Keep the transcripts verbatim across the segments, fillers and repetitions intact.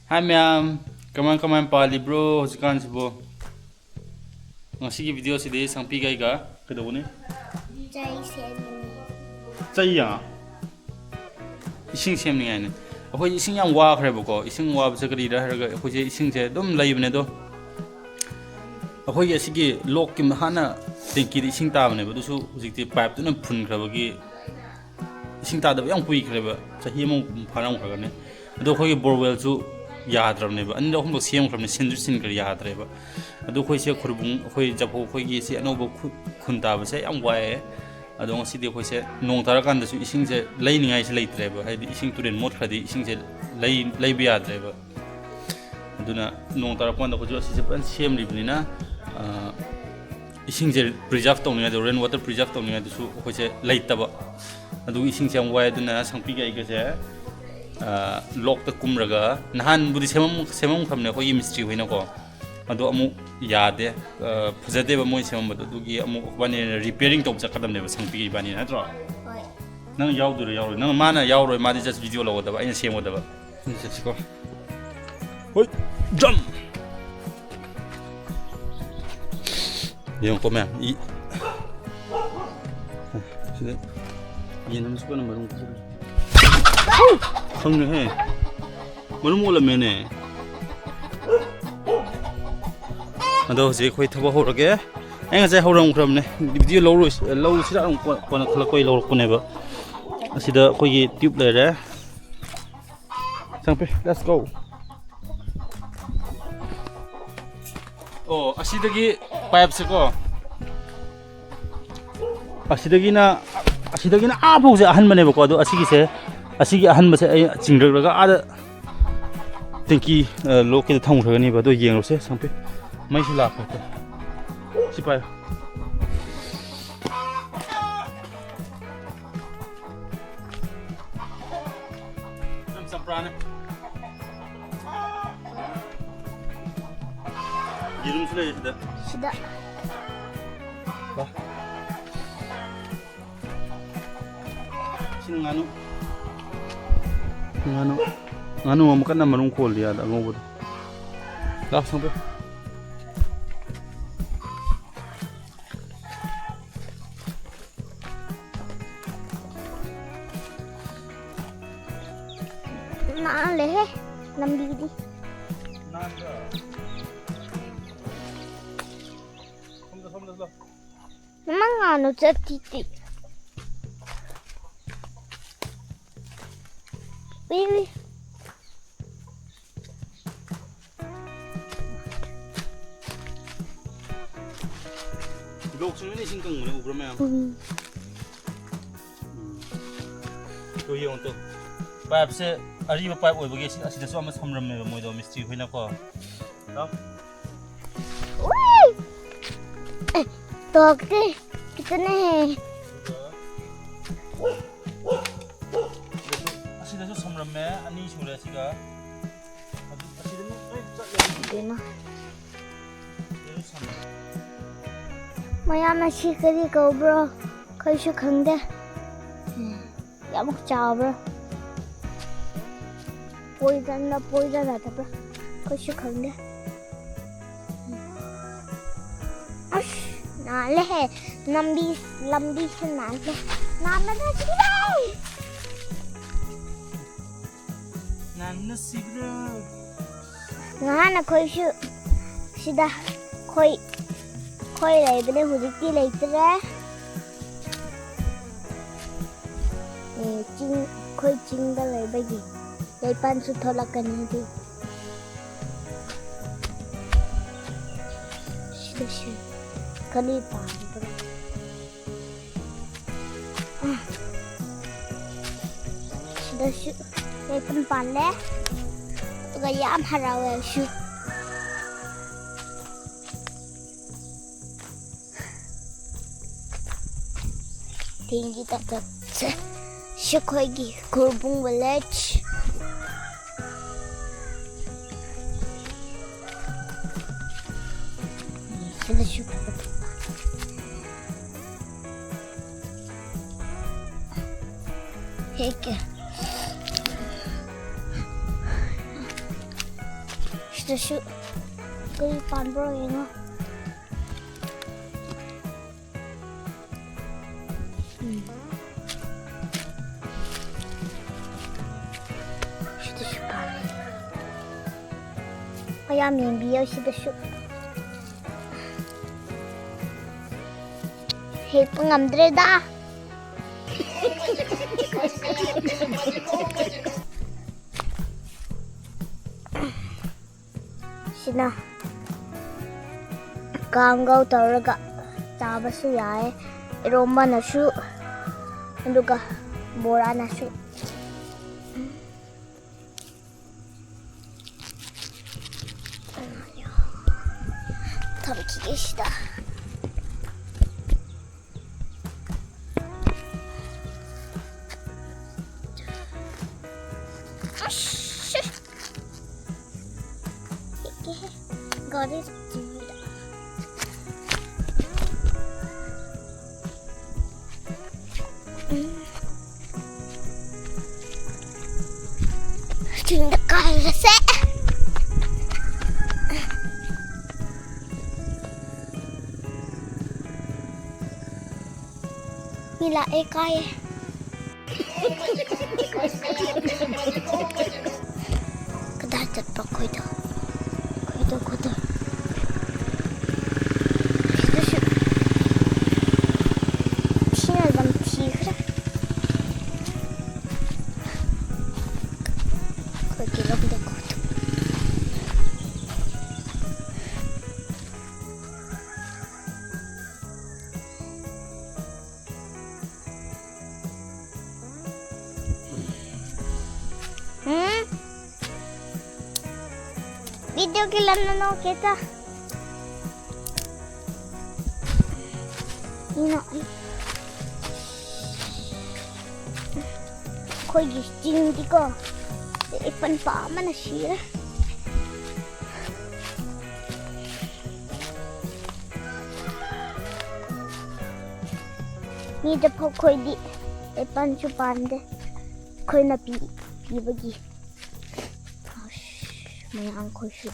ꯍꯥꯏ ꯃꯌꯥꯝ, ꯀꯃꯥꯏ ꯀꯃꯥꯏ ꯄꯥꯜꯂꯤꯕ꯭ꯔꯣ ꯍꯧꯖꯤꯛꯀꯥꯟꯁꯤꯕꯨ? ꯉꯁꯤꯒꯤ ꯚꯤꯗꯤꯑꯣꯁꯤꯗꯤ ꯁꯪꯄꯤꯒ ꯑꯩꯒ ꯀꯩꯗꯧꯒꯅꯤ? ꯆꯩ ꯁꯦꯝꯃꯅꯤ꯫ ꯆꯩꯌꯥ? ꯏꯁꯤꯡ ꯁꯦꯝꯅꯤꯡꯉꯥꯏꯅꯦ꯫ ꯑꯩꯈꯣꯏ ꯏꯁꯤꯡ ꯌꯥꯝ ꯋꯥꯈ꯭ꯔꯦꯕꯀꯣ꯫ ꯏꯁꯤꯡ ꯋꯥꯕꯁꯦ ꯀꯔꯤꯗ ꯍꯥꯏꯔꯒ ꯑꯩꯈꯣꯏꯁꯦ ꯏꯁꯤꯡꯁꯦ ꯑꯗꯨꯝ ꯂꯩꯕꯅꯦ ꯑꯗꯣ꯫ ꯑꯩꯈꯣꯏꯒꯤ ꯑꯁꯤꯒꯤ ꯂꯣꯛꯀꯤ ꯍꯥꯟꯅ ꯇꯦꯡꯀꯤꯗ ꯏꯁꯤꯡ ꯇꯥꯕꯅꯦꯕ꯫ ꯑꯗꯨꯁꯨ ꯍꯧꯖꯤꯛꯇꯤ ꯄꯥꯏꯞꯇꯨꯅ ꯐꯨꯟꯈ꯭ꯔꯕꯒꯤ ꯏꯁꯤꯡ ꯇꯥꯗꯕ ꯌꯥꯝ ꯀꯨꯏꯈ꯭ꯔꯦꯕ, ꯆꯍꯤ ꯑꯃꯃꯨꯛ ꯐꯥꯔꯝꯈ꯭ꯔꯒꯅꯤ꯫ ꯑꯗꯣ ꯑꯩꯈꯣꯏꯒꯤ ꯕꯣꯔꯋꯦꯜꯁꯨ ꯌꯥꯗ꯭ꯔꯕꯅꯦꯕ, ꯑꯅꯤꯔꯛ ꯑꯍꯨꯝꯂꯛ ꯁꯦꯝꯈ꯭ꯔꯕꯅꯤ, ꯁꯤꯟꯁꯨ ꯁꯤꯟꯈ꯭ꯔꯦ, ꯌꯥꯗ꯭ꯔꯦꯕ꯫ ꯑꯗꯣ ꯑꯩꯈꯣꯏꯁꯦ ꯈꯨꯔꯕꯨꯡ, ꯑꯩꯈꯣꯏ ꯖꯐꯧ, ꯑꯩꯈꯣꯏꯒꯤ ꯁꯤ ꯑꯅꯧꯕ ꯈꯨ-, ꯈꯨꯟ ꯇꯥꯕꯁꯦ ꯌꯥꯝ ꯋꯥꯏꯑꯦ꯫ ꯑꯗꯣ ꯉꯁꯤꯗꯤ ꯑꯩꯈꯣꯏꯁꯦ ꯅꯣꯡ ꯇꯥꯔꯀꯥꯟꯗꯁꯨ ꯏꯁꯤꯡꯁꯦ ꯂꯩꯅꯤꯡꯉꯥꯏꯁꯦ ꯂꯩꯇ꯭ꯔꯦꯕ, ꯍꯥꯏꯗꯤ ꯏꯁꯤꯡ ꯇꯨꯔꯦꯟ ꯃꯣꯠꯈ꯭ꯔꯗꯤ ꯏꯁꯤꯡꯁꯦ ꯂꯩ-, ꯂꯩꯕ ꯌꯥꯗ꯭ꯔꯦꯕ꯫ ꯑꯗꯨꯅ ꯅꯣꯡ ꯇꯥꯔꯛꯄ ꯀꯥꯟꯗ ꯑꯩꯈꯣꯏꯁꯨ ꯑꯁꯤꯁꯦ ꯐꯖꯅ ꯁꯦꯝꯂꯤꯕꯅꯤꯅ, ꯑ, ꯏꯁꯤꯡꯁꯦ ꯄ꯭ꯔꯤꯖꯥꯔꯚ ꯇꯧꯅꯤꯡꯉꯥꯏꯗꯣ, ꯔꯦꯟ ꯋꯥꯇꯔ ꯄ꯭ꯔꯤꯖꯥꯔꯚ ꯇꯧꯅꯤꯡꯉꯥꯏꯗꯨꯁꯨ ꯑꯩꯈꯣꯏꯁꯦ ꯂꯩꯇꯕ꯫ ꯑꯗꯨꯒꯤ ꯏꯁꯤꯡꯁꯦ ꯌꯥꯝ ꯋꯥꯏ꯫ ꯑꯗꯨꯅ ꯁꯪꯄꯤꯒ ꯑꯩꯒꯁꯦ, ꯑ, ꯂꯣꯛꯇ ꯀꯨꯝꯔꯒ, ꯅꯍꯥꯟꯕꯨꯗꯤ ꯁꯦꯝꯃꯝ-, ꯁꯦꯝꯃꯝꯈ꯭ꯔꯕꯅꯦ ꯑꯩꯈꯣꯏꯒꯤ ꯃꯤꯁꯇ꯭ꯔꯤ ꯍꯣꯏꯅꯀꯣ, ꯑꯗꯣ ꯑꯃꯨꯛ ꯌꯥꯗꯦ, ꯑ, ꯐꯖꯗꯦꯕ ꯃꯣꯏ ꯁꯦꯝꯃꯝꯕꯗꯣ꯫ ꯑꯗꯨꯒꯤ ꯑꯃꯨꯛ ꯏꯕꯥꯅꯤꯅ ꯔꯤꯄꯤꯌꯥꯔꯤꯡ ꯇꯧꯕ ꯆꯠꯀꯗꯕꯅꯦꯕ, ꯁꯪꯄꯤꯒ ꯏꯕꯥꯅꯤ, ꯅꯠꯇ꯭ꯔꯣ? ꯍꯣꯏ꯫ ꯅꯪ ꯌꯥꯎꯗꯣꯏꯔꯣ, ꯌꯥꯎꯔꯣꯏ? ꯅꯪ, ꯃꯥꯅ ꯌꯥꯎꯔꯣꯏ, ꯃꯥꯗꯤ just ꯚꯤꯗꯤꯑꯣ ꯂꯧꯒꯗꯕ, ꯑꯩꯅ ꯁꯦꯝꯒꯗꯕ꯫ ꯁꯤ ꯆꯠꯁꯤꯀꯣ꯫ ꯍꯣꯏ, ꯖꯝ! ꯌꯦꯡꯉꯨꯀꯣ ꯃꯌꯥꯝ, ꯏ-, ꯁꯤꯗ ꯌꯦꯟ ꯑꯃꯁꯨ ꯀꯟꯅ ꯃꯔꯨꯝ ꯀꯣꯛꯂꯤ꯫ ꯈꯪꯉꯦꯍꯦ, ꯃꯔꯨꯝ ꯑꯣꯜꯂꯝꯃꯦꯅꯦ꯫ ꯑꯗꯣ ꯍꯧꯖꯤꯛ ꯑꯩꯈꯣꯏ ꯊꯕꯛ ꯍꯧꯔꯒꯦ꯫ ꯑꯩ ꯉꯁꯥꯏ ꯍꯧꯔꯝꯈ꯭ꯔꯕꯅꯦ, ꯚꯤꯗꯤꯑꯣ ꯂꯧꯔꯣꯏ-, ꯂꯧꯁꯤꯔꯥ ꯑꯗꯨꯝ ꯀꯣꯟ-, ꯀꯣꯟꯅ ꯈꯜꯂꯛꯄꯩ ꯂꯧꯔꯛꯄꯅꯦꯕ꯫ ꯑꯁꯤꯗ ꯑꯩꯈꯣꯏꯒꯤ ꯇ꯭ꯌꯨꯕ ꯂꯩꯔꯦ꯫ ꯆꯪꯄꯤ, let's go. ꯑꯣ, ꯑꯁꯤꯗꯒꯤ ꯄꯥꯏꯞꯁꯦꯀꯣ, ꯑꯁꯤꯗꯒꯤꯅ, ꯑꯁꯤꯗꯒꯤꯅ ꯑꯥ ꯐꯥꯎꯁꯦ ꯑꯍꯟꯕꯅꯦꯕꯀꯣ꯫ ꯑꯗꯣ ꯑꯁꯤꯒꯤꯁꯦ, ꯑꯁꯤꯒꯤ ꯑꯍꯟꯕꯁꯦ ꯑꯩ ꯆꯤꯡꯔꯛꯂꯒ ꯑꯥꯗ ꯇꯦꯡꯀꯤ, ꯑ, ꯂꯣꯛꯀꯤꯗ ꯊꯝꯈ꯭ꯔꯒꯅꯦꯕ꯫ ꯑꯗꯣ ꯌꯦꯡꯉꯨꯁꯦ, ꯁꯪꯄꯤ꯫ ꯃꯩꯁꯨ ꯂꯥꯛꯄ꯫ ꯁꯤ ꯄꯥꯏꯌꯨ꯫ ꯌꯥꯝ ꯆꯝꯄ꯭ꯔꯥꯅꯦ꯫ ꯌꯦꯔꯨꯝꯁꯨ ꯂꯩꯌꯦ ꯁꯤꯗ꯫ ꯁꯤꯗ꯫ ꯂꯥ꯫ ꯁꯤꯅ ꯉꯥꯅꯨ꯫ ꯉꯥꯅꯨ꯫ ꯉꯥꯅꯨ ꯑꯃ ꯀꯟꯅ ꯃꯔꯨꯝ ꯈꯣꯜꯂꯤ ꯑꯥꯗ ꯑꯉꯧꯕꯗꯣ꯫ ꯂꯥꯎ, ꯁꯪꯕꯤꯌꯨ꯫ ꯅꯥꯜꯂꯦꯍꯦ ꯂꯝꯕꯤꯗꯤ꯫ ꯃꯃꯥ ꯉꯥꯅꯨ ꯆꯠꯈꯤꯗꯦ꯫ ꯎꯏ, ꯎꯏ꯫ ꯂꯣꯛꯁꯤꯡꯗꯨꯅ ꯏꯁꯤꯡ ꯀꯪꯕꯅꯦ, ꯎꯕ꯭ꯔꯥ ꯃꯌꯥꯝ? ꯎꯝ꯫ ꯎꯝ꯫ ꯇꯨ ꯌꯦꯡꯉꯨ ꯇꯨ꯫ ꯄꯥꯏꯞꯁꯦ ꯑꯔꯤꯕ ꯄꯥꯏꯞ ꯑꯣꯏꯕꯒꯤ ꯑꯁꯤ-, ꯑꯁꯤꯗꯁꯨ ꯑꯃ ꯁꯝꯔꯝꯃꯦꯕ ꯃꯣꯏꯗꯣ, ꯃꯤꯁꯇ꯭ꯔꯤ ꯈꯣꯏꯅꯀꯣ꯫ ꯂꯥꯎ꯫ ꯎꯏ! ꯑꯦ, ꯇꯣꯛꯇꯦ꯫ ꯈꯤꯇꯅꯦ꯫ ꯑꯁꯤꯗꯁꯨ ꯁꯝꯔꯝꯃꯦ, ꯑꯅꯤ ꯁꯨꯔꯦ ꯁꯤꯒ꯫ ꯑꯗꯨ, ꯑꯁꯤꯗ ꯂꯣꯏ ꯆꯠꯂꯦ꯫ ꯏꯕꯦꯝꯃ꯫ ꯁꯤꯗꯁꯨ ꯁꯝꯃꯦ꯫ ꯃꯌꯥꯝ ꯑꯁꯤ ꯀꯔꯤ ꯀꯧꯕ꯭ꯔꯣ? ꯑꯩꯈꯣꯏꯁꯨ ꯈꯪꯗꯦ꯫ ꯎꯝ꯫ ꯀꯌꯥꯃꯨꯛ ꯆꯥꯎꯕ꯭ꯔꯥ? ꯄꯣꯏꯖꯟꯂ ꯄꯣꯏꯖꯟ ꯅꯠꯇꯕ꯭ꯔꯥ? ꯑꯩꯈꯣꯏꯁꯨ ꯈꯪꯗꯦ꯫ ꯑꯁ, ꯅꯥꯜꯂꯦꯍꯦ꯫ ꯂꯝꯕꯤ, ꯂꯝꯕꯤꯁꯦ ꯅꯥꯜꯂꯦ꯫ ꯅꯥꯟꯕꯅ ꯁꯤꯔꯦ꯫ ꯅꯥꯟꯕꯅ ꯁꯤꯕ꯭ꯔꯣ? ꯅꯍꯥꯟ ꯑꯩꯈꯣꯏꯁꯨ ꯁꯤꯗ ꯈꯣꯏ, ꯈꯣꯏ ꯂꯩꯕꯅꯦ, ꯍꯧꯖꯤꯛꯇꯤ ꯂꯩꯇ꯭ꯔꯦ꯫ ꯑꯦ, ꯆꯤꯡ, ꯑꯩꯈꯣꯏ ꯆꯤꯡꯗ ꯂꯩꯕꯒꯤ ꯂꯩꯄꯥꯟꯁꯨ ꯊꯣꯛꯂꯛꯀꯅꯤ ꯍꯧꯖꯤꯛ꯫ ꯁꯤꯗ ꯁꯤ ꯀꯔꯤ ꯄꯥꯝꯕ꯭ꯔꯣ? ꯁꯤꯗꯁꯨ ꯂꯩꯄꯨꯟ ꯄꯥꯜꯂꯦ꯫ ꯑꯗꯨꯒ ꯌꯥꯝ ꯍꯔꯥꯎꯋꯦ ꯑꯩꯁꯨ꯫ ꯊꯦꯡꯒꯤ ꯇꯥꯛꯇꯛꯁꯦ꯫ ꯁꯤ ꯑꯩꯈꯣꯏꯒꯤ ꯈꯨꯔꯕꯨꯡ village꯫ ꯁꯤꯗꯁꯨ ꯍꯦꯛꯀꯦ꯫ ꯁꯤꯗꯁꯨ ꯀꯔꯤ ꯄꯥꯟꯕ꯭ꯔꯣ ꯌꯦꯡꯉꯣ꯫ ꯎꯝ꯫ ꯁꯤꯗꯁꯨ ꯄꯥꯜꯂꯦ꯫ ꯃꯌꯥꯝ ꯌꯦꯡꯕꯤꯌꯣ ꯁꯤꯗꯁꯨ꯫ ꯍꯦꯛꯄ ꯉꯝꯗ꯭ꯔꯦꯗ꯫ ꯁꯤꯅ ꯀꯥꯡꯒꯧ ꯇꯧꯔꯒ ꯆꯥꯕꯁꯨ ꯌꯥꯏ, ꯏꯔꯣꯝꯕꯅꯁꯨ, ꯑꯗꯨꯒ ꯕꯣꯔꯥꯅꯁꯨ꯫ ꯊꯝꯈꯤꯒꯦ ꯁꯤꯗ꯫ ꯑꯁ! ꯍꯦꯛꯀꯦꯍꯦ꯫ ꯒꯥꯔꯤ ꯆꯠꯇ꯭ꯔꯤꯉꯩꯗ꯫ ꯎꯝ꯫ ꯆꯤꯡꯗ ꯀꯥꯔꯁꯦ꯫ ꯃꯤ ꯂꯥꯛꯑꯦ, ꯀꯥꯏꯌꯦ꯫ ꯀꯗꯥꯏ ꯆꯠꯄ ꯑꯩꯈꯣꯏꯗꯣ? ꯑꯩꯈꯣꯏꯗꯣ, ꯑꯩꯈꯣꯏꯗꯣ꯫ ꯁꯤꯗꯁꯨ ꯊꯤꯅ ꯅꯝꯊꯤꯈ꯭ꯔꯦ꯫ ꯑꯩꯈꯣꯏꯒꯤ ꯂꯝꯗ ꯑꯩꯈꯣꯏꯗꯣ꯫ ꯎꯝ? Video ꯀꯤ ꯂꯝꯅ ꯅꯣꯛꯀꯦ ꯇ꯫ ꯏꯅꯣ꯫ ꯑꯩꯈꯣꯏꯒꯤ ꯆꯤꯡꯗꯤꯀꯣ, ꯑꯦꯄꯜ ꯄꯥꯝꯕꯅ ꯁꯤꯔꯦ꯫ ꯃꯤꯗ ꯐꯥꯎ ꯑꯩꯈꯣꯏꯗꯤ ꯑꯦꯄꯜꯁꯨ ꯄꯥꯟꯗꯦ, ꯑꯩꯈꯣꯏꯅ ꯄꯤ-, ꯄꯤꯕꯒꯤ꯫ ꯃꯌꯥꯡꯈꯣꯏꯁꯨ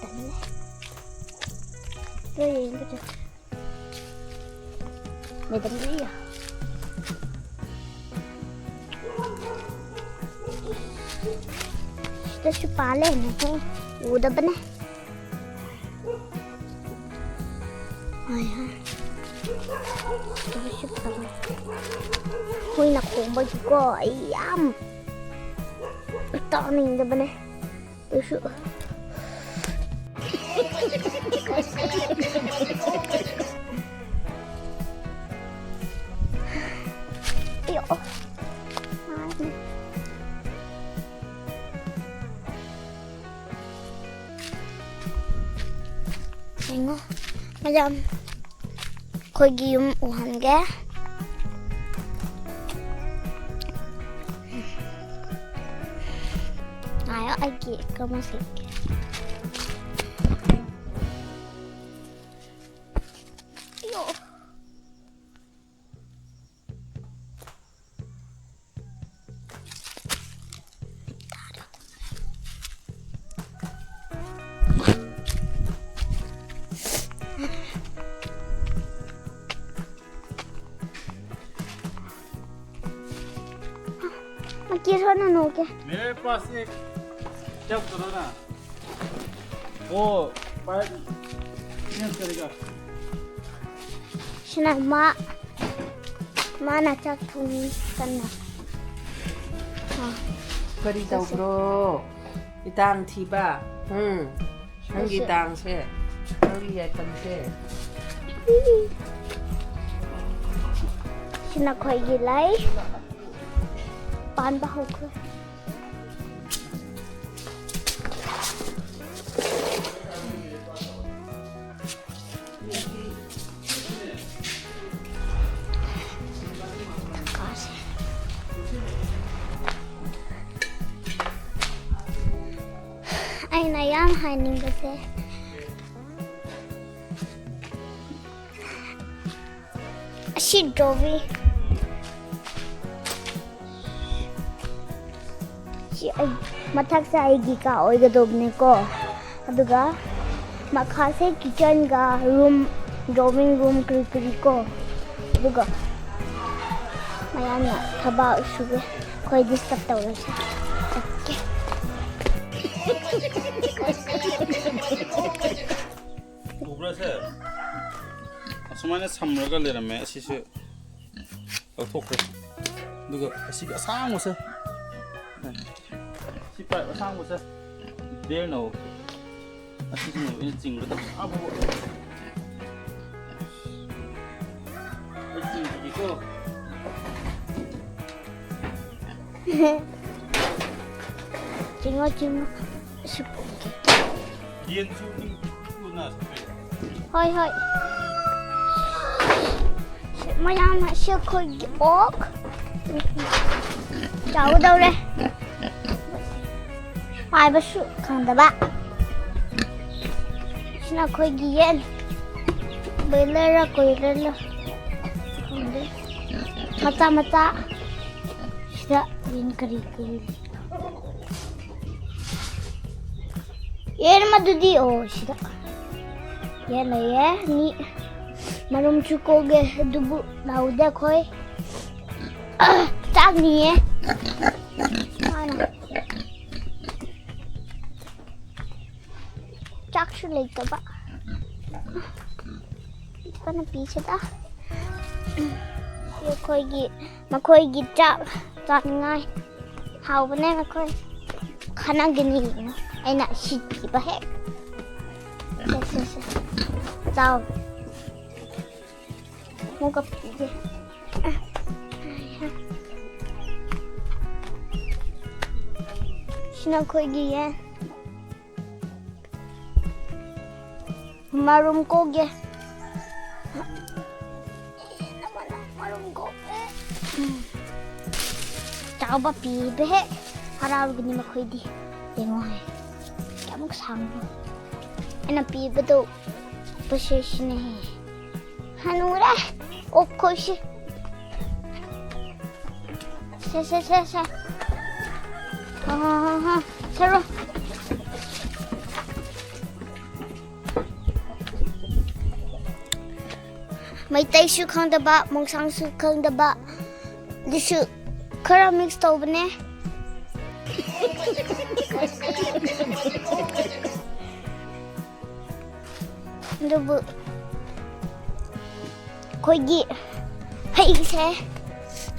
ꯇꯜꯂꯦ꯫ ꯂꯣꯏ ꯌꯦꯡꯕ ꯆꯠ-, ꯃꯦꯗꯝ ꯂꯩꯌꯦ꯫ ꯁꯤꯗꯁꯨ ꯄꯥꯜꯂꯦꯅꯦꯍꯦ꯫ ꯎꯗꯕꯅꯦ꯫ ꯍꯣꯏ, ꯍꯣꯏ꯫ ꯁꯤꯗꯁꯨ ꯄꯥꯜꯂꯦ꯫ ꯍꯨꯏꯅ ꯈꯣꯡꯕꯒꯤꯀꯣ ꯑꯩ ꯌꯥꯝ ꯇꯥꯅꯤꯡꯗꯕꯅꯦ꯫ ꯑꯗꯨꯁꯨ꯫ ꯑꯌꯣ꯫ ꯌꯦꯡꯉꯣ, ꯃꯌꯥꯝ꯫ ꯑꯩꯈꯣꯏꯒꯤ ꯌꯨꯝ ꯎꯍꯟꯒꯦ꯫ ꯉꯥꯏꯌꯣ, ꯑꯩꯒꯤ ꯀꯃꯣꯁ ꯂꯩꯒꯦ꯫ ꯑꯌꯣ꯫ मैं किस वाला नो के? मेरे पास एक, क्या बोला ना? वो पाइप चेंज करेगा। ꯁꯤꯅ ꯃꯥ, ꯃꯥꯅ ꯆꯥꯛ ꯊꯣꯡꯉꯤ ꯀꯟꯅ꯫ ꯑꯥ꯫ ꯀꯔꯤ ꯇꯧꯕ꯭ꯔꯣ? ꯏꯇꯥꯡ ꯊꯤꯕ? ꯎꯝ꯫ ꯅꯪꯒꯤ ꯁꯤꯁꯦ꯫ ꯇꯥꯡꯁꯦ, ꯅꯪꯒꯤ ꯑꯥꯏꯇꯝꯁꯦ꯫ ꯁꯤꯅ ꯑꯩꯈꯣꯏꯒꯤ ꯂꯩ꯫ ꯄꯥꯟꯕ ꯍꯧꯈ꯭ꯔꯦ꯫ ꯑꯩꯅ ꯌꯥꯝ ꯍꯥꯏꯅꯤꯡꯕꯁꯦ, ꯑꯁꯤ ꯗ꯭ꯔꯣꯋꯤ꯫ ꯁꯤ ꯑꯩ ꯃꯊꯛꯁꯦ ꯑꯩꯒꯤ ꯀꯥ ꯑꯣꯏꯒꯗꯧꯕꯅꯦꯀꯣ꯫ ꯑꯗꯨꯒ ꯃꯈꯥꯁꯦ kitchenꯒ room, drawing room ꯀꯔꯤ ꯀꯔꯤ ꯀꯣ꯫ ꯑꯗꯨꯒ ꯃꯌꯥꯝꯅ ꯊꯕꯛ ꯁꯨꯒꯦ꯫ ꯑꯩꯈꯣꯏ disturb ꯇꯧꯔꯁꯦ꯫ ꯆꯠꯀꯦ꯫ ꯎꯕ꯭ꯔꯥ ꯁꯦ? ꯑꯁꯨꯃꯥꯏꯅ ꯁꯝꯔꯒ ꯂꯩꯔꯝꯃꯦ꯫ ꯑꯁꯤꯁꯨ ꯂꯧꯊꯣꯛꯈ꯭ꯔꯦ꯫ ꯑꯗꯨꯒ ꯑꯁꯤꯒꯤ ꯑꯁꯥꯡꯕꯁꯦ, ꯁꯤ pipe ꯑꯁꯥꯡꯕꯁꯦ ꯕꯦꯔꯅꯧ꯫ ꯑꯁꯤꯁꯤꯅ ꯑꯩꯅ ꯆꯤꯡꯒꯗꯕ꯫ ꯑꯥ, ꯐꯥꯎꯕ꯫ ꯑꯩ ꯆꯤꯡꯈꯤꯒꯦꯀꯣ꯫ ꯆꯤꯡꯉꯣ, ꯆꯤꯡꯉꯣ꯫ ꯁꯤ ꯄꯨꯒꯦ꯫ ꯌꯦꯟꯁꯨ ꯑꯗꯨꯝ ꯊꯨꯅ ꯍꯣꯏ, ꯍꯣꯏ꯫ ꯃꯌꯥꯝ ꯑꯁꯤ ꯑꯩꯈꯣꯏꯒꯤ ꯑꯣꯛ ꯆꯥꯎꯒꯗꯧꯔꯦ꯫ ꯍꯥꯏꯕꯁꯨ ꯈꯪꯗꯕ꯫ ꯁꯤꯅ ꯑꯩꯈꯣꯏꯒꯤ ꯌꯦꯟ꯫ ꯕꯣꯏꯂꯔꯔ ꯀꯣꯏꯂꯔꯔ ꯈꯪꯗꯦ꯫ ꯃꯆꯥ ꯃꯆꯥ꯫ ꯁꯤꯗ ꯌꯦꯟ ꯀꯔꯤ ꯀꯔꯤ꯫ ꯌꯦꯟ ꯑꯃꯗꯨꯗꯤ, ꯑꯣ, ꯁꯤꯗ꯫ ꯌꯦꯟ ꯂꯩꯌꯦ꯫ ꯃꯤ ꯃꯔꯨꯝꯁꯨ ꯀꯣꯛꯒꯦ, ꯑꯗꯨꯕꯨ ꯂꯥꯎꯗꯦ ꯑꯩꯈꯣꯏ꯫ ꯆꯥꯛꯅꯤꯌꯦ꯫ ꯃꯥꯅ꯫ ꯆꯥꯛꯁꯨ ꯂꯩꯇꯕ꯫ ꯏꯄꯥꯅ ꯄꯤꯁꯤꯗ꯫ ꯑꯩꯈꯣꯏꯒꯤ, ꯃꯈꯣꯏꯒꯤ ꯆꯥꯛ ꯆꯥꯅꯤꯡꯉꯥꯏ꯫ ꯍꯥꯎꯕꯅꯦ ꯃꯈꯣꯏ꯫ ꯈꯠꯅꯒꯅꯤ꯫ ꯑꯩꯅ ꯁꯤꯠꯈꯤꯕ ꯍꯦꯛ꯫ ꯁꯦ, ꯁꯦ, ꯁꯦ꯫ ꯆꯥꯎ꯫ ꯑꯃꯨꯛꯀ ꯄꯤꯒꯦ꯫ ꯁꯤꯅ ꯑꯩꯈꯣꯏꯒꯤ ꯌꯦꯟ꯫ ꯃꯔꯨꯝ ꯀꯣꯛꯒꯦ꯫ ꯃꯔꯨꯝ ꯀꯣꯛꯑꯦ꯫ ꯆꯥꯎꯕ ꯄꯤꯕ ꯍꯦꯛ ꯍꯔꯥꯎꯒꯅꯤ ꯃꯈꯣꯏꯗꯤ꯫ ꯌꯦꯡꯉꯣ ꯍꯦ꯫ ꯀꯌꯥꯃꯨꯛ ꯁꯥꯡꯕ꯭ꯔꯣ? ꯑꯩꯅ ꯄꯤꯕꯗꯣ ꯄꯣꯁꯦꯁꯅꯦ꯫ ꯍꯅꯨꯔꯦ꯫ ꯑꯣꯛꯈꯣꯏꯁꯤ꯫ ꯁꯦ, ꯁꯦ, ꯁꯦ, ꯁꯦ꯫ ꯑꯍꯥ, ꯁꯔꯣ꯫ ꯃꯩꯇꯩꯁꯨ ꯈꯪꯗꯕ, ꯃꯣꯡꯁꯥꯡꯁꯨ ꯈꯪꯗꯕ, ꯑꯗꯨꯁꯨ ꯈꯔ mix ꯇꯧꯕꯅꯦ꯫ ꯑꯗꯨꯕꯨ ꯑꯩꯈꯣꯏꯒꯤ ꯍꯩꯁꯦ,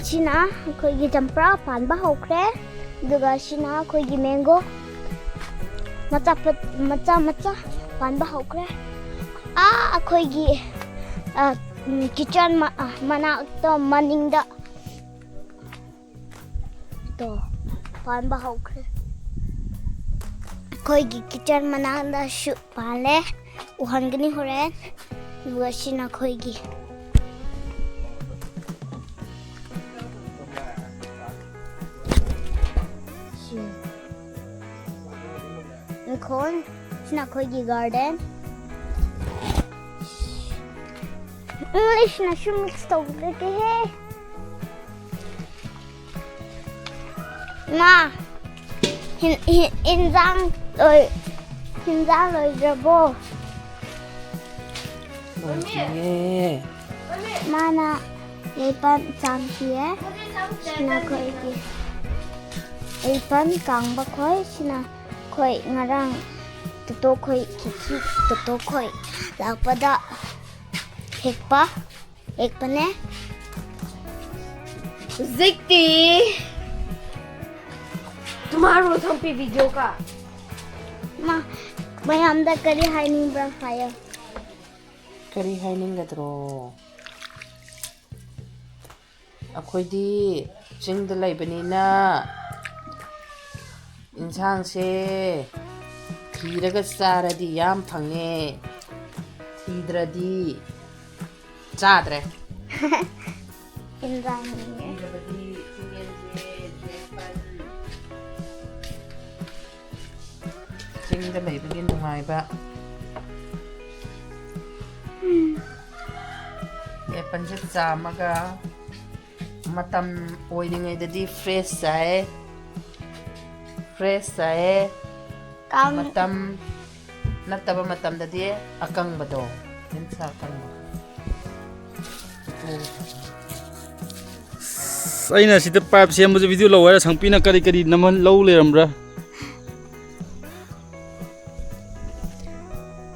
ꯁꯤꯅ ꯑꯩꯈꯣꯏꯒꯤ ꯆꯝꯄ꯭ꯔꯥ ꯄꯥꯟꯕ ꯍꯧꯈ꯭ꯔꯦ, ꯑꯗꯨꯒ ꯁꯤꯅ ꯑꯩꯈꯣꯏꯒꯤ mango ꯃꯆꯥ ꯄꯠ-, ꯃꯆꯥ ꯃꯆꯥ ꯄꯥꯟꯕ ꯍꯧꯈ꯭ꯔꯦ꯫ ꯑꯥ, ꯑꯩꯈꯣꯏꯒꯤ, ꯑ, ꯎꯝ, kitchen ꯃ-, ꯑ, ꯃꯅꯥꯛꯇ ꯃꯅꯤꯡꯗ ꯇꯣ, ꯄꯥꯟꯕ ꯍꯧꯈ꯭ꯔꯦ꯫ ꯑꯩꯈꯣꯏꯒꯤ kitchen ꯃꯅꯥꯛꯇꯁꯨ ꯄꯥꯜꯂꯦ꯫ ꯎꯍꯟꯒꯅꯤ ꯍꯣꯔꯦꯟ꯫ ꯑꯗꯨꯒ ꯁꯤꯅ ꯑꯩꯈꯣꯏꯒꯤ, ꯁꯤ ꯏꯪꯈꯣꯜ, ꯁꯤꯅ ꯑꯩꯈꯣꯏꯒꯤ garden꯫ Englishꯅꯁꯨ mix ꯇꯧꯔꯒꯦꯍꯦ꯫ ꯃꯥ, ꯍꯤꯟ-, ꯍꯤꯟ-, ꯏꯟꯖꯥꯡ ꯂꯣꯏ-, ꯍꯤꯟꯖꯥꯡ ꯂꯣꯏꯗ꯭ꯔꯕꯣ? ꯂꯣꯏꯗ꯭ꯔꯤꯌꯦ꯫ ꯃꯥꯅ ꯌꯥꯏꯄꯟ ꯆꯥꯝꯈꯤꯌꯦ꯫ ꯁꯤꯅ ꯑꯩꯈꯣꯏꯒꯤ ꯌꯥꯏꯄꯟ ꯀꯥꯡꯕ ꯈꯣꯏ꯫ ꯁꯤꯅ ꯑꯩꯈꯣꯏ ꯉꯔꯥꯡ ꯇꯣꯇꯣ ꯈꯣꯏ, ꯈꯤꯈꯤ ꯇꯣꯇꯣ ꯈꯣꯏ ꯂꯥꯛꯄꯗ ꯍꯦꯛꯄ꯫ ꯑꯦꯛꯄꯅꯦ꯫ ꯍꯧꯖꯤꯛꯇꯤ ꯇꯨꯃꯥꯔꯣ ꯊꯝꯄꯤ video ꯀꯥ꯫ ꯃꯥ, ꯃꯌꯥꯝꯗ ꯀꯔꯤ ꯍꯥꯏꯅꯤꯡꯕ꯭ꯔꯥ ꯍꯥꯏꯌꯣ꯫ ꯀꯔꯤ ꯍꯥꯏꯅꯤꯡꯒꯗ꯭ꯔꯣ? ꯑꯩꯈꯣꯏꯗꯤ ꯆꯤꯡꯗ ꯂꯩꯕꯅꯤꯅ ꯏꯟꯁꯥꯡꯁꯦ ꯊꯤꯔꯒ ꯆꯥꯔꯗꯤ ꯌꯥꯝ ꯐꯪꯉꯦ, ꯊꯤꯗ꯭ꯔꯗꯤ ꯆꯥꯗ꯭ꯔꯦ꯫ ꯏꯟꯖꯥꯡꯅꯤꯅꯦ꯫ ꯊꯤꯔꯕꯗꯤ ꯆꯤꯡꯌꯦꯟꯁꯦ, ꯌꯦꯟ ꯆꯥꯅꯤ꯫ ꯆꯤꯡꯗ ꯂꯩꯕꯒꯤ ꯅꯨꯡꯉꯥꯏꯕ꯫ ꯎꯝ꯫ ꯑꯦꯄꯜꯁꯦ ꯆꯥꯝꯃꯒ, ꯃꯇꯝ ꯑꯣꯏꯔꯤꯉꯩꯗꯗꯤ fresh ꯆꯥꯏ, Fresh ꯆꯥꯏꯌꯦ꯫ ꯀꯥꯡ ꯃꯇꯝ ꯅꯠꯇꯕ ꯃꯇꯝꯗꯗꯤ ꯑꯀꯪꯕꯗꯣ, ꯌꯦꯟꯁꯥ ꯑꯀꯪꯕ꯫ ꯑꯁ, ꯑꯩꯅ ꯁꯤꯗ ꯄꯥꯏꯞ ꯁꯦꯝꯕꯁꯦ ꯚꯤꯗꯤꯑꯣ ꯂꯧ ꯍꯥꯏꯔ ꯁꯪꯄꯤꯅ ꯀꯔꯤ ꯀꯔꯤ ꯅꯝꯍꯟ ꯂꯧ ꯂꯩꯔꯝꯕ꯭ꯔꯥ?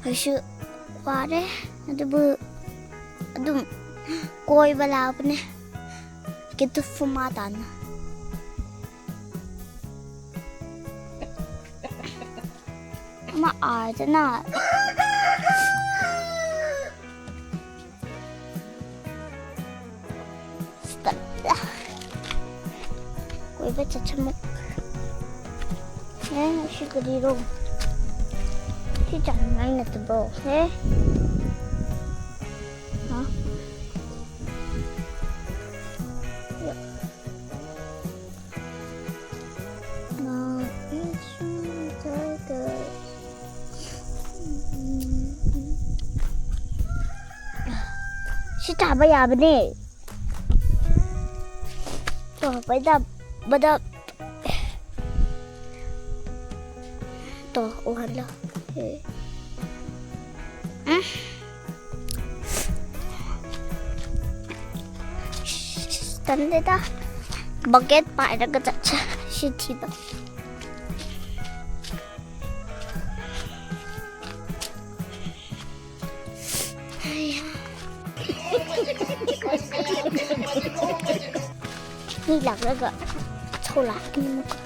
ꯑꯩꯁꯨ ꯋꯥꯔꯦ, ꯑꯗꯨꯕꯨ ꯑꯗꯨꯝ ꯀꯣꯏꯕ ꯂꯥꯛꯄꯅꯦ꯫ ꯀꯤꯇꯨ ꯐꯨꯃꯥ ꯇꯥꯅ꯫ ꯑꯃ ꯑꯥꯗꯅ꯫ ꯇꯜꯂꯦ꯫ ꯀꯣꯏꯕ ꯆꯠꯁꯦ ꯑꯃꯨꯛ꯫ ꯑꯦ, ꯁꯤ ꯀꯔꯤꯔꯣ? ꯁꯤ ꯆꯥꯅꯤꯡꯉꯥꯏ ꯅꯠꯇꯕ꯭ꯔꯣ? ꯑꯦ? ꯍꯥ? ꯁꯤ ꯆꯥꯕ ꯌꯥꯕꯅꯦ꯫ ꯇꯣ, ꯕꯗꯥꯝ, ꯕꯗꯥꯝ꯫ ꯇꯣ, ꯎꯍꯜꯂꯣ꯫ ꯎꯝ꯫ ꯇꯜꯂꯦꯗ꯫ ꯕꯛꯀꯦꯠ ꯄꯥꯏꯔꯒ ꯆꯠꯁꯦ ꯁꯤ ꯊꯤꯕ꯫ ꯃꯤ ꯂꯥꯛꯂꯒ ꯊꯣꯛꯂꯛꯀꯅꯤ ꯑꯃꯨꯛꯀ꯫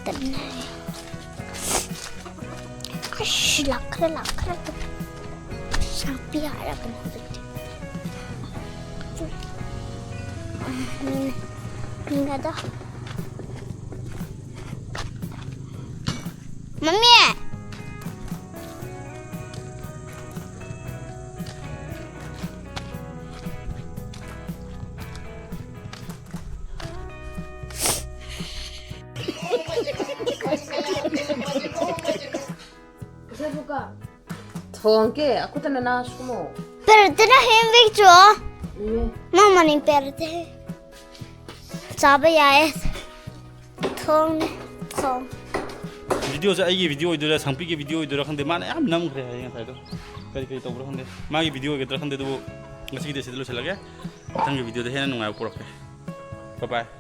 ꯇꯟꯅꯦ꯫ ꯑꯁ, ꯂꯥꯛꯈ꯭ꯔꯦ, ꯂꯥꯛꯈ꯭ꯔꯦ꯫ ꯁꯥꯡꯄꯤ ꯍꯥꯏꯔꯛꯀꯅꯤ ꯍꯧꯖꯤꯛꯇꯤ꯫ ꯎꯝ, ꯎꯝ, ꯑꯗꯣ꯫ ꯃꯝꯃꯤ! ꯊꯣꯡꯒꯦ, ꯑꯩꯈꯣꯏꯗꯅ ꯅꯥꯁꯨꯃꯣ꯫ ꯄꯦꯔꯠꯇꯅ ꯍꯦꯟ ꯕꯤꯛꯆꯣ꯫ ꯎꯝ꯫ ꯃꯃꯥꯅꯤ ꯄꯦꯔꯠꯇꯦ꯫ ꯆꯥꯕ ꯌꯥꯏ꯫ ꯊꯣꯡꯅꯦ, ꯊꯣꯡ꯫ ꯚꯤꯗꯤꯑꯣꯁꯦ ꯑꯩꯒꯤ ꯚꯤꯗꯤꯑꯣ ꯑꯣꯏꯗꯣꯏꯔꯥ, ꯁꯪꯄꯤꯒꯤ ꯚꯤꯗꯤꯑꯣ ꯑꯣꯏꯗꯣꯏꯔꯥ ꯈꯪꯗꯦ, ꯃꯥꯅ ꯌꯥꯝ ꯅꯝꯈ꯭ꯔꯦ ꯍꯥꯏꯌꯦ ꯉꯁꯥꯏꯗꯣ꯫ ꯀꯔꯤ ꯀꯔꯤ ꯇꯧꯕ꯭ꯔꯥ ꯈꯪꯗꯦ, ꯃꯥꯒꯤ ꯚꯤꯗꯤꯑꯣ ꯑꯣꯏꯒꯗ꯭ꯔꯥ ꯈꯪꯗꯦ꯫ ꯑꯗꯨꯕꯨ ꯉꯁꯤꯒꯤꯗꯤ ꯁꯤꯗ ꯂꯣꯏꯁꯤꯜꯂꯒꯦ, ꯃꯊꯪꯒꯤ ꯚꯤꯗꯤꯑꯣꯗ ꯍꯦꯟꯅ ꯅꯨꯡꯉꯥꯏꯕ ꯄꯨꯔꯛꯀꯦ꯫ Bye bye꯫